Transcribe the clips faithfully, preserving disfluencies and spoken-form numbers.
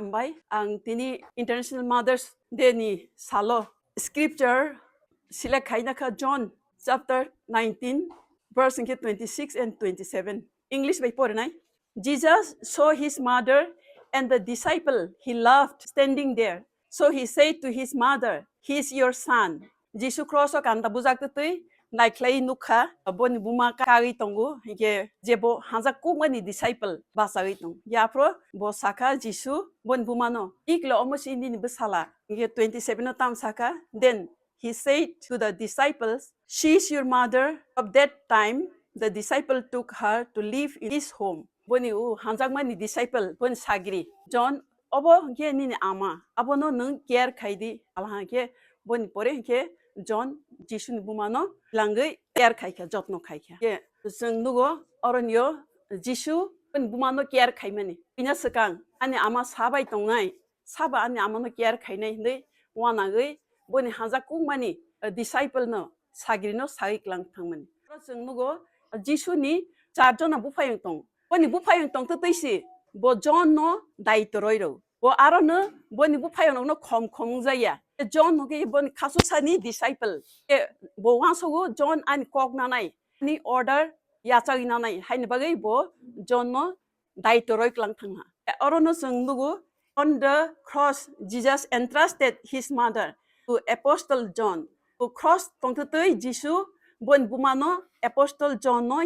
Hambai, ang tini International Mother's Day ni salo scripture select khaina kha John chapter nineteen, verse hwnkhe twenty-six and twenty-seven. English bai porinai. Jesus saw his mother and the disciple he loved standing there. So he said to his mother, "He is your son." Jisu cross o kanta bujak twi naikhlai nukha, boni buma kagwi tongo, hinkhe jebo hanjak kukmani disciple bachagwi tong. Yaphro bo sakha, Jisu boni bumano, "Iklo omo si nini bwsala." Hinkhe twenty-seven o tam sakha, then he said to the disciples, "She is your mother." Of that time, the disciple took her to live in his home. Boni u hanjakmani disciple, boni sagri, John, obo hwnkhe nini ama, abono nwng care khai di. Ala hwnkhe boni pore hwnkhe John Jisuni bumano langwi care khai kha, jotno khai kha. Ye, chwng nugo oronio Jisu boni bumano care khaimani. Bini swkang ani ama sabai tongnai, sabo ani amano care khainai hinwi uanagwi boni hanjak kukmani, eh, disciple no, sagri no sagwi klang thangmani. Oro chwng nugo Jisuni char jona buphayung tong. Boni buphayung tong twi twi si bo John no daitw roi rw. Bo aro no boni buphayung rok no khom khom wngjakya. John no khe boni khasusani disciple. Khe bo uansogo John ani kok nanai, ani order yachagwi nanai haini bagwi bo John no daitw roi klang thangha. Oro no chwng nugo, on the cross, Jesus entrusted his mother to Apostle John. To cross tongtwtwi Jisu boni bumano Apostle John no,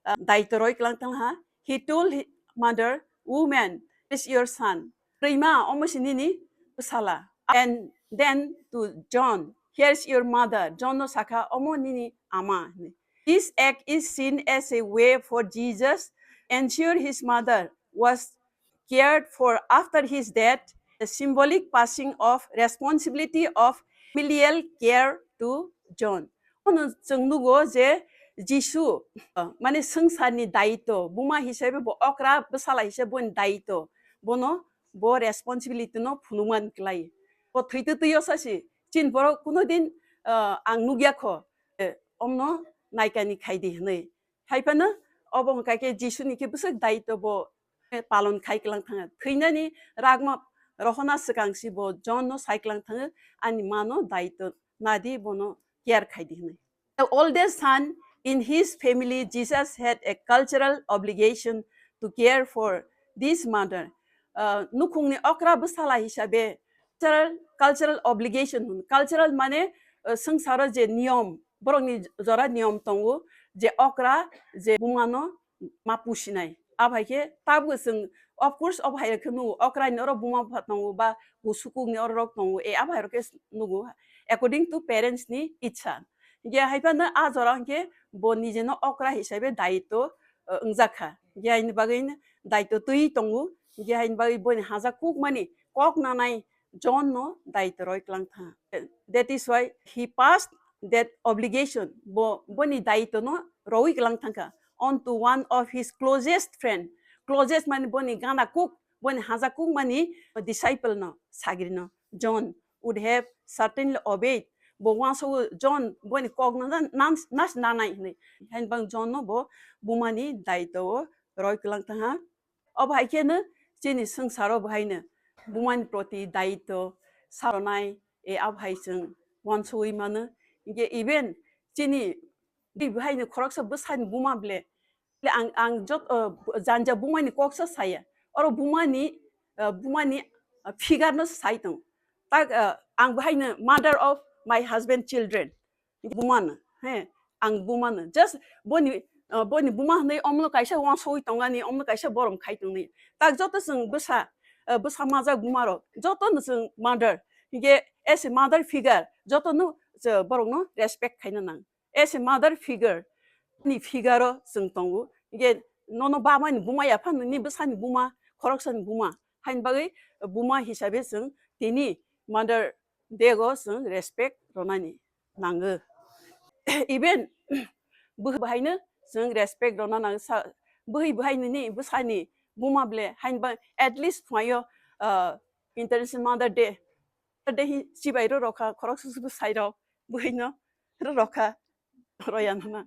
ah, daitw roi klang thangha. He told his mother, "Woman, this is your son." Rima, omo si nini bwsala. And then to John, "Here is your mother." John no sakha, "Omo nini ama." This act is seen as a way for Jesus ensure his mother was cared for after his death, the symbolic passing of responsibility of familial care to John. Ono chwng nugo je Jisu, uh, mane swngcharni daitw, buma hisabe bo okra bwsala hisabe boni daitw, bono bo responsibility no phunukman klai. Bo thwitwi twi o sasi, chin borok kuno din, uh, ang nukya kho, eh, omno naikani khaidi hwnwi. Haiphano obo hwnkha khe Jisuni khe bwswk daitw bo palon khai klang thangha. Thwinani ragma rohona swkang si bo John no sai klang thangha, "Ani mano daitw nadi, bono care khaidi," hwnwi. The oldest son in his family, Jesus had a cultural obligation to care for this mother. Ah, nukhungni okra bwsala hisabe cultural, cultural obligation hwn. Cultural mane, ah, swngcharo je niyom, borokni jora niyom tongo, je okra je bumano ma pusinai. Abai khe tabuk chwng, of course, obo hai khe nugo, okraini oro buma bupha tongo ba kusukukni oro rok tongo, e abo hai rok khe nugo, according to parents ni ichha. Hinkhe haiphano a jora hinkhe bo nijeno okra hisabe daitw, uh, wngjakha. Hinkhe haini bagwi daitw twi tongo. Hinkhe haini bagwi boni haja kukmani kok nanai John no daitw roi klang thangha. That is why he passed that obligation, bo, boni daitw no roi klang thangkha on to one of his closest friend. Closest mani boni gana kuk, boni haja kuk mani disciple no, sagri no, John would have certainly obeyed. Bo uansogo John boni kok no nan, nan, nas nanai hwnwi. Haini bagwi John no bo bumani daitw o roi klang thangha. Obo hai kheno chini swngcharo bo haino bumani proti daitw salonai, e abo hai chwng uansugwi mano. Hinkhe even chini tei bo haino khoroksa bwsani buma ble, ble ang, ang jot, uh, janja bumani koksa saya. Oro bumani, uh, bumani, uh, figure no sai tong. Tak, uh, ang bo haino mother of my husband children. Bumano, he, ang bumano. Just boni, uh, boni buma hwnwi omno kaisa uansugwi tongani, omno kaisa borom khai tongni. Tak joto chwng bwsa, uh, bwsa majak bumarok, jotono chwng mother. Hinkhe as a mother figure, jotono chwng borokno respect khaina nang. As a mother figure, ni figure o chwng tongo. Hinkhe nono bamani buma ya phano, ni bwsani buma, khoroksani buma. Haini bagwi buma hisabe chwng tini mother day o chwng respect ronani nango. Even bwhwi bahaino chwng respect rona nango. Sa, bwhwi bahaino ni bwsani buma ble haini bagwi at least phunaio, uh, International Mother Day. Mother Day hi chibai ro rokha, khoroksa bwsai rok bwhwino ro rokha. Roya nana.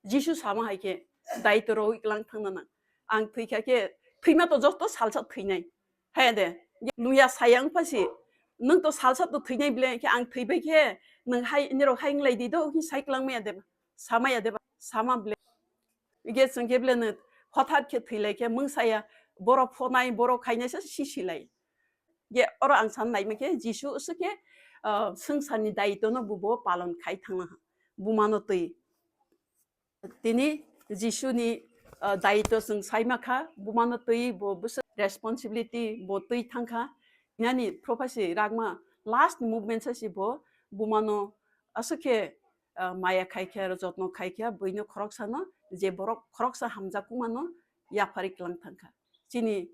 Jisu sama hai khe, daitw rwi klang thangna nang. Ang thwi kha khe, thwima to joto salsa thwinai. Hai de, Luya sayang phasi, nwng to salsa to thwinai ble, khe ang thwibai khe nwng hai, nirok hai wnglai di do, khe sai kwlangmaya deba, samaya deba, sama ble. Ge chwng khe ble nwng hothat khe thwilai khe mwngsaya, borok phonai, borok khainai se sisilai. Ge oro ang san naima khe Jisu aswk khe, ah, swngcharni daitwno bo, bo palon khai thangna ha, bumano twi. Tini Jisuni, ah, daitw chwng saima kha, bumano twi bo bwswk responsibility bo twi thang kha. Nani prophecy rakma last movement sa si bo bumano aswk khe, ah, maya khai kha, jotno khai kha, buino khoroksano je borok khoroksa hamjak mano yapharwi kwlang thang kha. Chini,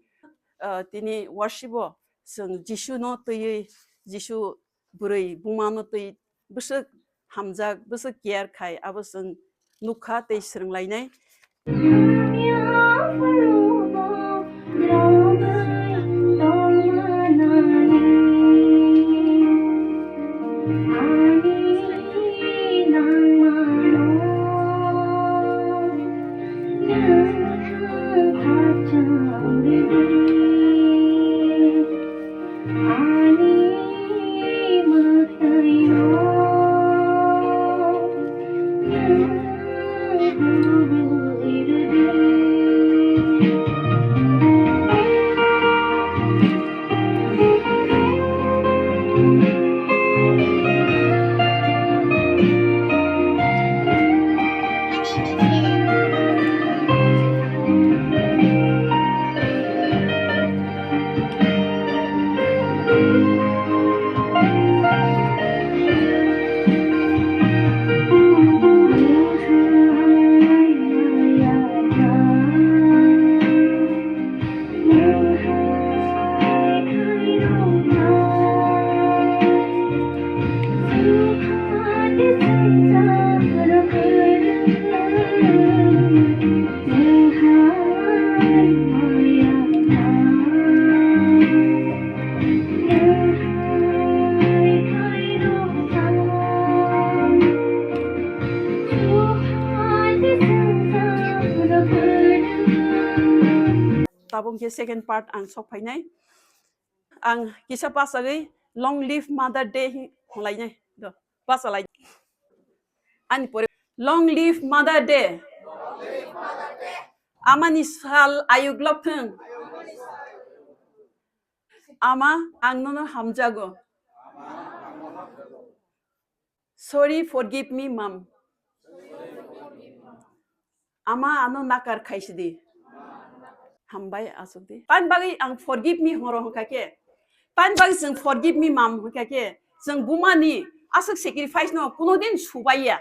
ah, tini worship o chwng Jisuno twiwi Jisu bwrwi bumano twi bwswk hamjak, bwswk care khai, abo chwng nukha tei swrwnglainai. Tabuk khe second part ang sok phainai. Ang kisa pasagwi Long Live Mother Day hi-, hwnlainai. Do, pasalai. Ani pore Long Live Mother Day. Amani sal ayuk lok thung. Ama, ang nono hamjago. Sorry, forgive me, mom. Ama ano nakar khaisidi. Hambai asukdi. Tan bagwi ang forgive me horo hwnkha khe. Tan bagwi chwng forgive me, mom hwnkha khe. Chwng bumani aswk sacrifice no kuno din subaiya.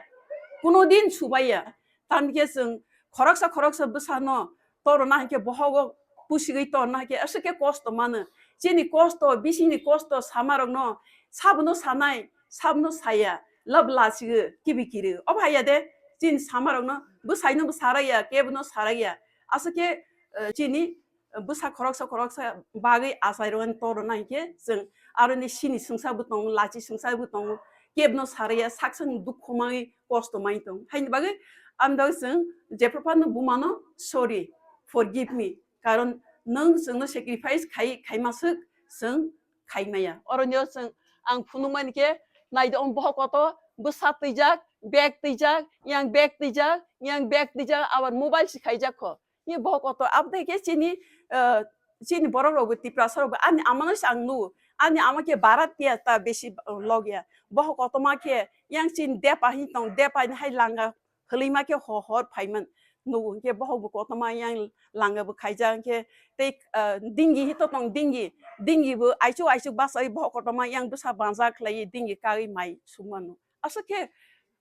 Kuno din subaiya. Tamkhe chwng khoroksa khoroksa bwsano torona hinkhe bohogo pusigwi torona hinkhe aswk khe kosto mano. Chini kosto, bisingni kosto samarokno sabono sanai, sabono saya, lab lasigo, kibi kiri. Obo haiya de, chini samarokno bwsaino bo saraiya, kebono saraiya. Aswk khe, eh, chini bwsa khoroksa khoroksa bagwi achairokni torona hinkhe chwng aroni sini swngsa bo tongo, lachi swngsa bo tongo, kebono saraiya, sak sakni dukhu mangwi kosto mangwi tongo. Haini bagwi, ani bagwi chwng jephru phano bumano sorry, forgive me. Karon nwng chwngno sacrifice khai, khaimaswk chwng khaimaya. Oroni o chwng ang phunukmani khe, naidi omo bohok koto bwsa twijak, bag twijak, yang bag twijak, yang bag twijak, abar mobile se khaijak kho. Ye bohok koto, aboni khe chini, eh, chini borok rok bo, Tiprasa rok bo, ani ama no se ang nugo. Ani ama khe bara tiya ta besi, eh, log ya. Bohok koto ma khe yang chini depa hin tong, depa hin hai langa hwlwi ma khe ho-, hor phaiman nugo. Hinkhe bohok bo koto ma yang langa bo khaijak, hinkhe tei, eh, dingi hito tong, dingi, dingi bo aichuk aichuk bachai bohok koto ma yang bwsa banja khlaiwi dingi kagwi mai sukmano. Aswk khe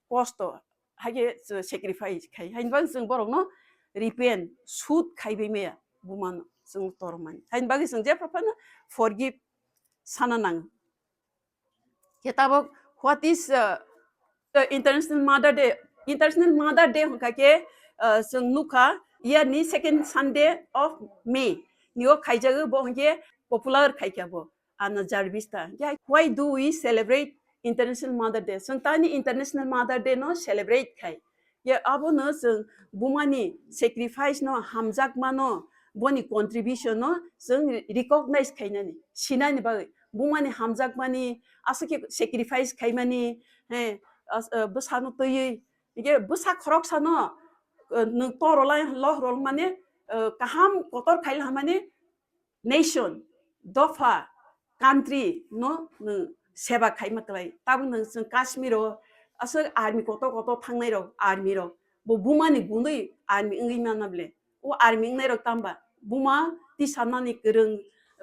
kosto. Haikhe chwng sacrifice khai. Haini bagwi chwng borokno repent, sud khaibai maya bumano chwng tormani. Haini bagwi chwng jephru phano forgive sana nango. Khe tabuk, what is, uh, the International Mother Day? International Mother Day hwnkha khe, uh, chwng nukha year ni second Sunday of May ni o khaijago, bo hwnkhe popular khaikha bo. Anna Jarvis ta. Ya, why do we celebrate International Mother Day? Chwng tani International Mother Day no celebrate khai. Ya, abono chwng bumani sacrifice no, hamjakmano, boni contribution no chwng recognize khainani, sinani bagwi, bumani hamjakmani, aswk khe sacrifice khaimani, he, as-, uh, bwsano twiwi, hingke bwsa khoroksano, uh, nwng torolai loh rwlmani, uh, kaham kotor khailhamani nation, dopha, country no nwng seba khaima kwlai. Tabuk nwng chwng Kashmir o aswk army kotor kotor thangnai rok, army rok bo bumani gundui army wngwi manna ble. O army wngnai rok tamba buma tisanani kwrwng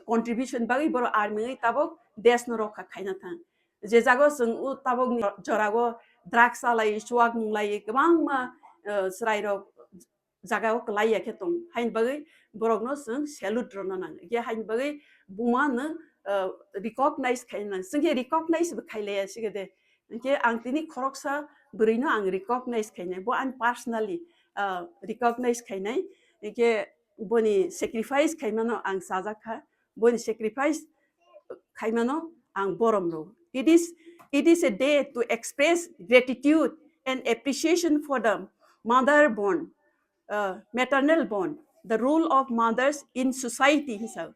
contribution bagwi borok army wngwi tabuk desh no rokha khaina thang. Je jago chwng o tabuk ni jora o drugs chalai, chuak nunglai, kwbangma, eh, chwrai rok jaga o kwlai ya khe tong. Haini bagwi borok no chwng salute rwna nang. Hingke haini bagwi buma no, eh, recognize khaina nang. Chwng khe recognize bo khailaiya sigede. Hingke ang tini khoroksa bwrwi no ang recognize khainai. Bo ani personally, ah, recognize khainai. Hingke boni sacrifice khaimano ang chajak kha. Boni sacrifice khaimano ang borom rw. It is, it is a day to express gratitude and appreciation for the mother bond, uh, maternal bond, the role of mothers in society hisab.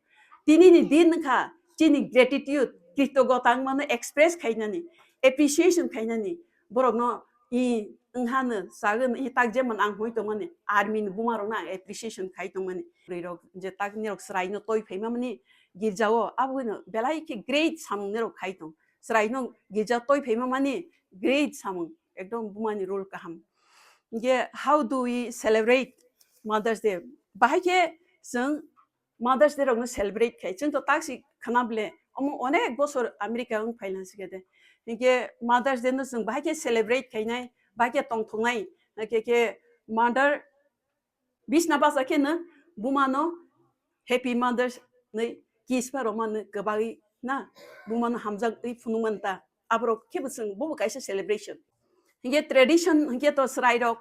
Tini ni din kha chini gratitude, kritogota wngmano express khainani, appreciation khainani, borokno i wngha no, chagwi no, i tak jemon ang hoi tongmani, army ni buma rokno ang appreciation khai tongmani. Bwrwi rok je tak nirok chwrai no toi phaima mani girja o, abo no belai khe great samung nirok khai tong. Chwrai no girja toi phaima mani great samung, ekdom bumani role kaham. Hingke how do we celebrate Mother's Day? Bahai khe chwng Mother's Day rokno celebrate khai. Chwng to taksi khana ble, omo onek bosor America wng phaila sikede. Hingke Mother's Day no chwng bahai khe celebrate khainai, bahai khe tongthoknai. Hingke khe mother bisna basa khe no buma no Happy Mother's ni kiss pa roma no kwbagwi na, buma no hamjak wi phunukmani ta. Aborok khe bo chwng bobo kaisa celebration. Hingke tradition hingke to chwrai rok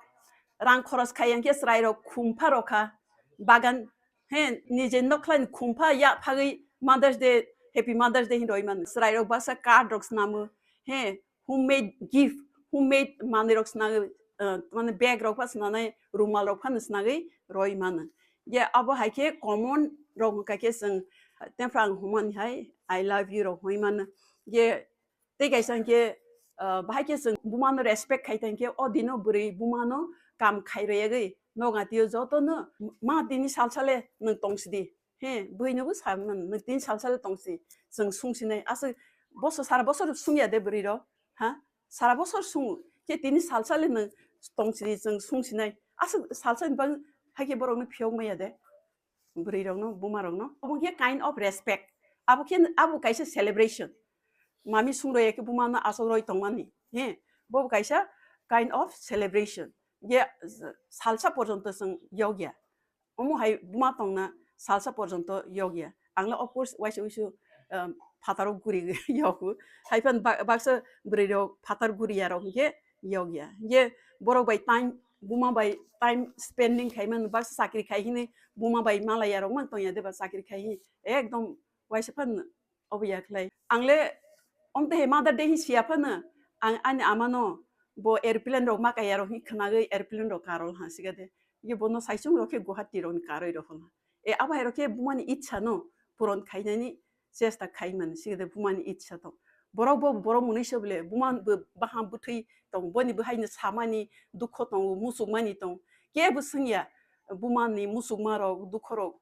rang khoros khai hingke chwrai rok khum pha rokha bagan, he, nije nokhlai ni khum pha ya phagwi Mother's Day, Happy Mother's Day hin roi mano. Chwrai rok baksa card rok snamo, he, homemade gift, homemade manwi rok snagwi, uh, mane bag rok pha snanai, rumal rok pha snagwi roi mano. Ye abo hai khe common rok hwnkha khe chwng, uh, tei phra ang humani hai I love you rok hoi mano. Ye tei kaisa hwnkhe, ah, bahai khe chwng buma no respect khai ta hwnkhe o dino bwrwi buma no kam khai rwyagwi nogo tio joto no, "Ma, tini sal sale nwng tong sidi, he, bwrwi no bo sa man, nwng tini sal sale tong sidi," chwng sung sinai. Aswk bosor, sara bosor sung ya de bwrwi rok, ha? Sara bosor sung khe tini sal sale nwng tong sidi chwng sung sinai. Aswk sal sale bang hai khe borok no phiyok maya de. Bwrwi rokno, buma rokno. Obo khe kind of respect. Abo khe, abo kaisa celebration. Mami sung roi khe buma no asok roi tongmani. He, bo kaisa kind of celebration. Ye salsa porjonto chwng yogya. Omo hai buma tongna salsa porjonto yogya. Ang le of course waisa wisu, um, phataro guri yogo. Hai phan ba-, baksa bwrwi rok phatar guri ya rok hwnkhe yogya. Ye borok bai time, buma bai time spending khai mano, baksa chakri khai hini buma bai malaya rok mang tongya deba chakri khai hi ekdom waisa phan obo ya khlai. Ang le omte he Mother Day hi siya phano ang ani ama no bo airplane rok ma kaya rok hi khwnagwi airplane rok karol ha sigade. Ye bono saichung rok khe Guwahati rok ni karoi rok hwnha. E abo hai rok khe buma ni ichha no puron khainani chesta khai mani sigade buma ni ichha tong. Borok bo borok mwnwi se bole buma bo baham bwthwi tong, boni bwhai no samani dukho tongo, muchukmani tong. Kebo swngya buma ni muchukma rok, dukho rok.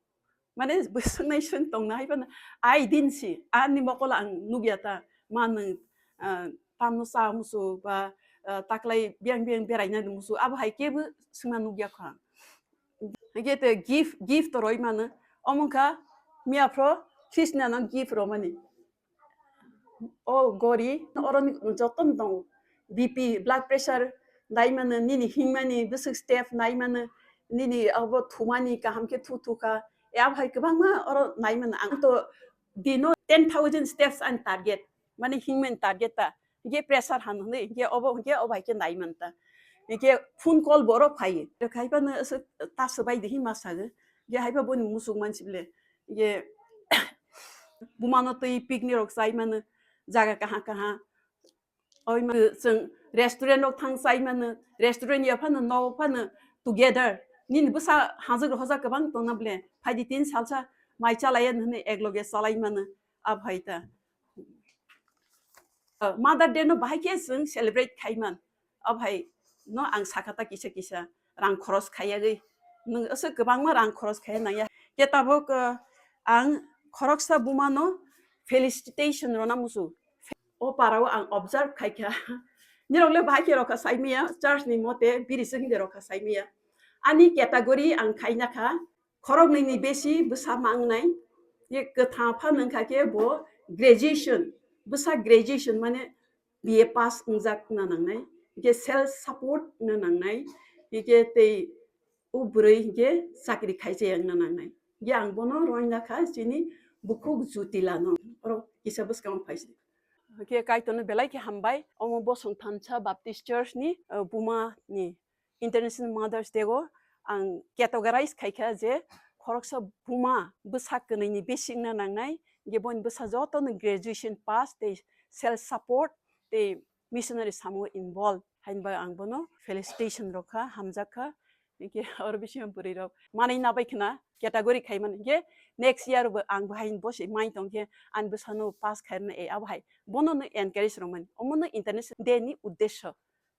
Mane bo swngnai swng tong na hai phano, "Ai din si, ani mokol ang nugya ta, ma nwng, ah, tamno cha musu ba, ah, taklai biyang biyang beraina musu," abo hai kebo swngna nugya kha. Hingke te gift, gift to roi mano. Omo wngkha miya phro Krishna no gift romani. O gori, oro ni joto no tongo. B P, blood pressure nai mano, nini hingmani bwswk step nai mano, nini abo thumani kaham khe thu thu kha. E abo hai kwbangma oro nai mano. Ang to dino ten thousand steps ani target. Mane hingmani target ta. Hingke pressure han hwnwi, hingke obo, hingke obo hai khe nai man ta. Hingke phone call bo oro phai. Khai phano ta swbai di hima sago. Hingke hai pha boni muchuk mansi bole. Hingke buma no twi picnic rok chai mano, jaga kaha kaha. Oi ma chwng restaurant rok thang chai mano, restaurant ya phano no phano together. Nini bwsa hajak hojak kwbang tongna ble, phaidi tin salsa mai chalaiya hwnwi ekloge chalai mano, a bhai ta. Uh, Mother Day no bahai khe chwng celebrate khai man, a bhai no ang sakha ta kisa kisa rang khoros khaiyagwi. Nwng aswk kwbangma rang khoros khaiya nangya. Khe tabuk, uh, ang khoroksa buma no felicitation rwna musu. O para o ang observe khaikha. Nirok le bahai khe rokha saimaya, church ni mote biri se hinde rokha saimaya. Ani category ang khaina kha, khoroknwi ni besi bwsa mangnai, ye kwthang pha nangkha khe bo graduation, bwsa graduation mane B A pass wngjak na nangnai, ye self support na nangnai, ye tei o bwrwi hinkhe chakri khaijak wngna nangnai. Hinkhe ang bono roina kha chini bukhuk Jutila no. Oro kisa bwskango phaisidi. Hinkhe Kaitorno belai khe hambai. Omo Bosong Thansa Baptist Church ni, uh, buma ni International Mother's Day o ang categorize khaikha je khoroksa buma bwsa kwnwi ni besi wngna nangnai. Hinkhe boni bwsa joto no graduation pass tei self support tei missionary samo involve. Haini bagwi ang bono felicitation rokha, hamjakha. Hinkhe oro bisingo bwrwi rok manwi nabai khna category khaimani. Hinkhe next year bo ang bo haini bosi mai tong khe ani bwsano pass khairna e abo hai. Bono no encourage rwmani. Omo no International Day ni uddesho.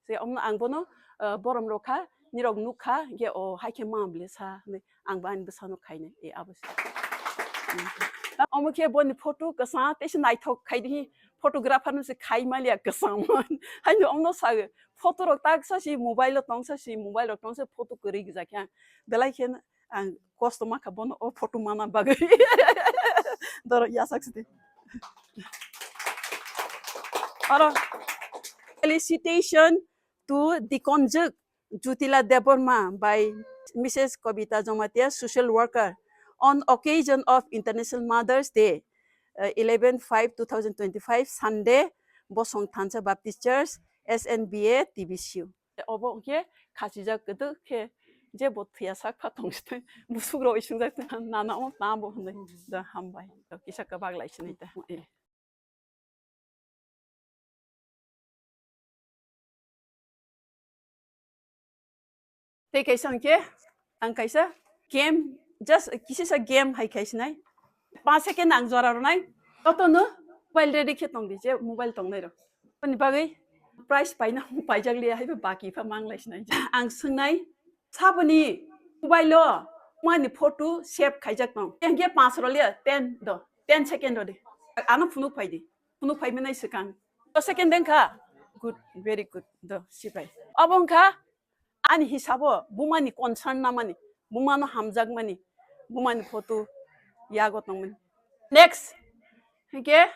Se omo ang bono, uh, borom rokha, nirok nukha, hinkhe o hai khe ma bwle sa hwnwi. Ang bo ani bwsano khainai, e, abo se. Omo khe boni photo kwchang, teisa naithok khai di, photographer no se khai maliya kwchang man. Haino omo sa photo rok tak sa si mobile o tong sa si mobile rok tong sa photo kwrwi gija khe ang. Belai khe ang kosto ma kha bono o photo mana bagwi. Doro yasak sidi. Oro felicitation to Dikonjwk Jutila Debbarma by Missus Kobita Jamatia, social worker, on occasion of International Mother's Day, uh, eleven five two thousand twenty-five, Sunday, Bosong Thansa Baptist Church, S N B A, T B C U. Obo hwnkhe khachijak kwdwk khe je bo thwiya sak pha tong sitwng, busuk rok isungjak tong, nana o tamo hwnwi da hambai. Kisa kwbak lai sinai da. Tei kaisa hwnkhe ang kaisa game, just kisisa game hai khai sinai. Panch second ang jora rwnai. Jotono mobile ready khe tong di, je mobile tongnai rok. Aboni bagwi prize paina paijak liya, haibo baki pha mang lai sinai. Ang swngnai, saboni mobile o mani photo save khaijak tong. Hingke panch rw liya, ten do, ten second rw di. Ano phunuk phai di. Phunuk phai mwnai swkang. Do second deng kha? Good, very good. Do, sipai. Obo wngkha ani hisabo bumani concern namani, bumano hamjakmani, bumani photo yago tongmani. Next, hingke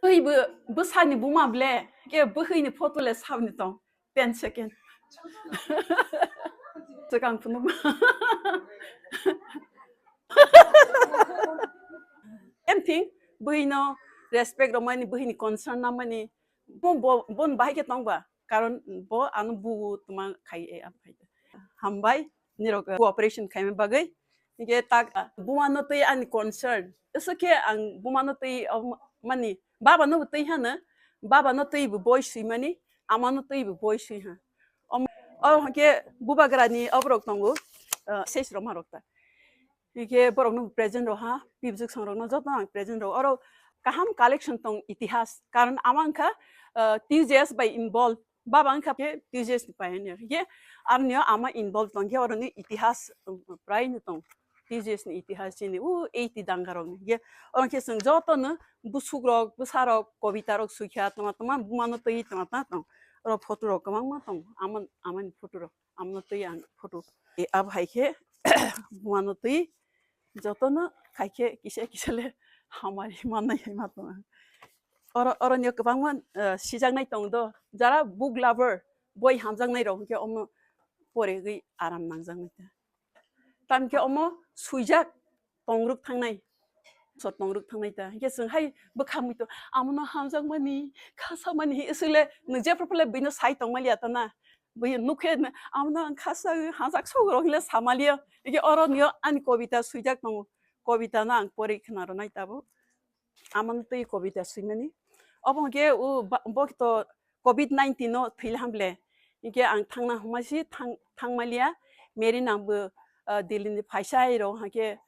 twi bo bwsani buma ble, hingke bwhwini photo le saboni tong. Ten second. Swkang phunuk. Anything, bwhwino respect rwmani, bwhwini concern namani, bo, bo, bon bahai khe tong ba, karon bo ano bugu tuma khai e, am khai. Hambai, nirok cooperation khaima bagwi. Hingke tak, bumano twi ani concern. Eso khe ang bumano twi, o, mani, baba no twi hano, baba no twi bo boi swimani, ama no twi bo boi swi ha. Om, o hingke bubagrani oborok tongo, uh, ses roma rok ta. Hingke borok no present rok ha, pibjwk song rok no joto ang present rok. Oro kaham collection tong itihas. Karon ama wngkha, uh, T J S by involve. Baba wngkha khe T J S ni pioneer. Hingke aroni o ama involve tong khe oroni itihas, um, prai no tong. T J S ni itihas chini, o eighty danga rok ni. Hingke oro khe chwng joto no busuk rok, bwsa rok, kobita rok sui kha, tama tama buma no twi tama tama tong. Oro photo rok kwbangma tong. Ama, ama ni photo rok. Amno twi ang photo. E, abo hai khe buano twi jotono khai khe kisa kisa le hamari mannai hai ma tong ang. Oro, oroni o kwbangma, eh, sijaknai tong do. Jara book lover, boi hamjaknai rok hwnkhe omo poregwi aram nangjaknai ta. Tamkhe omo suijak tongrwk thangnai, sot tongrwk thangnai ta. Hingke chwng hai bwkha mui to, amono hamjakmani, khasamani, hi swile nwng jephru phule buino sai tongmaliya ta na. Bui nukhe na, amono ang khasa, hamjak sogorok hinle samaliya. Hingke oro niyo ani kobita suijak tongo. Kobita no ang pori khna rwnai tabuk. Amon twi kobita swimani. Obo hwnkhe o ba-, bo to covid nineteen no thwile hamble. Hingke ang thangna hwnmasi thang-, thangmaliya. Mary nangbo, ah, Delhi ni phaisa airo hake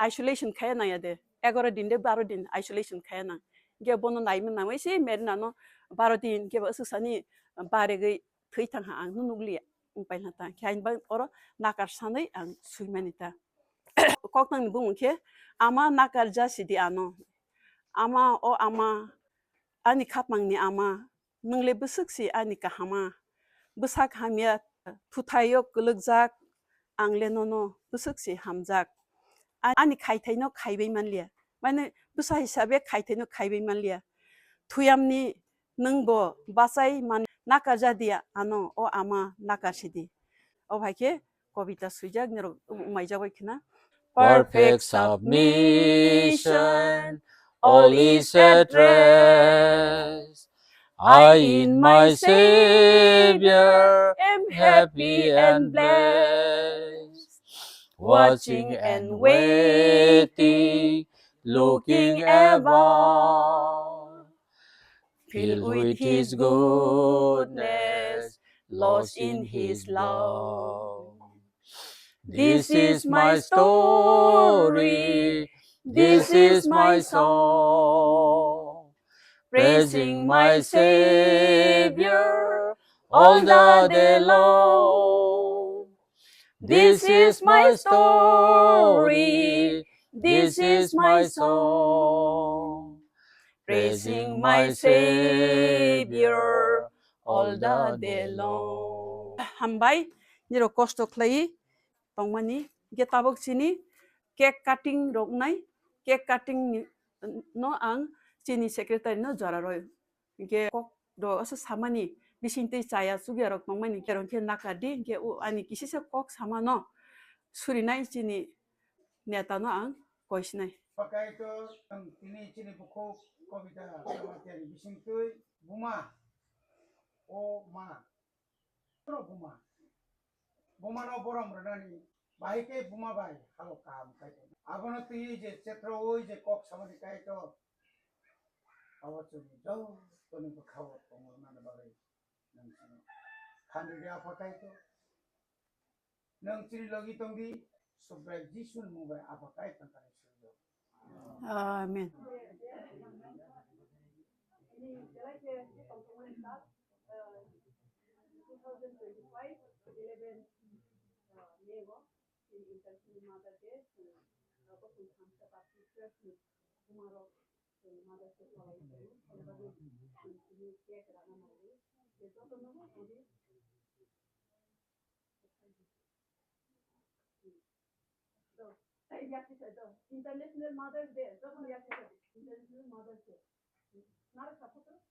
isolation khaya nang ya de. Egaro din de baro din isolation khaya nang. Ge bono naima nangwi se Mary nano baro din ge ba swsani baregwi thwi thang ha ang nukliya. Wng paina ta. Khe ang bang oro nakar sanwi ang swimani ta. Koktang ni bumung khe ama nakar ja sidi ano. Ama o ama ani khapang ni ama. Nwng le bwswk se ani kahama, bwsak hamya, thuthaio kwlwkjak, ang le nono bwswk se hamjak. A-, ani khaithaino khaibai manliya, mane bwsa hisabe khaithaino khaibai manliya. Thuyamni nwng bo bachai man nakarjadiya ano, o ama nakarsidi. O hai khe kobita swijak nirok umaijak bai khna. Perfect submission, all is at rest. I in my Savior am happy and blessed. Watching and waiting, looking above. Filled with His goodness, lost in His love. This is my story, this is my song, praising my Savior all the day long. This is my story, this is my song, praising my Savior all the day long. Hambai, nirok kosto khlai tongmani, ge tabok chini cake cutting rok nai, cake cutting ni, no ang chini secretary no jora roi. Hingke kok do asa samani bising twi chaya chukya rok tongmani kerong khe nakar di, hingke o ani kisisa kok samano surinai chini neta no ang koisinai. Pakai to ang tini chini bukhuk kobita samatiyani bising twi buma o ma. Buma. Bumano borom rwnani bahai khe buma bai halok kaham khai tongo. Abono twiwi je chetrowi je kok samani Kaitor, abo chwngni jotoni bwkhao tongmani bagwi nwng chini khamridi Apha Kaitor. Nwng chini logi tongdi, Subrai Jisuni mung bai Apha Kaitor thangkani swijak. Amen. International Mother's Day, jotono yakisa, International Mother's Day. Naro support.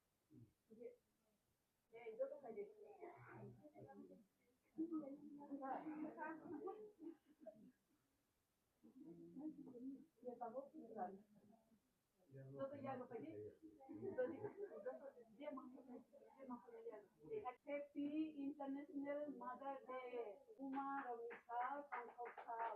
Happy International Mother Day. Buma rokni sal, tongthok sal.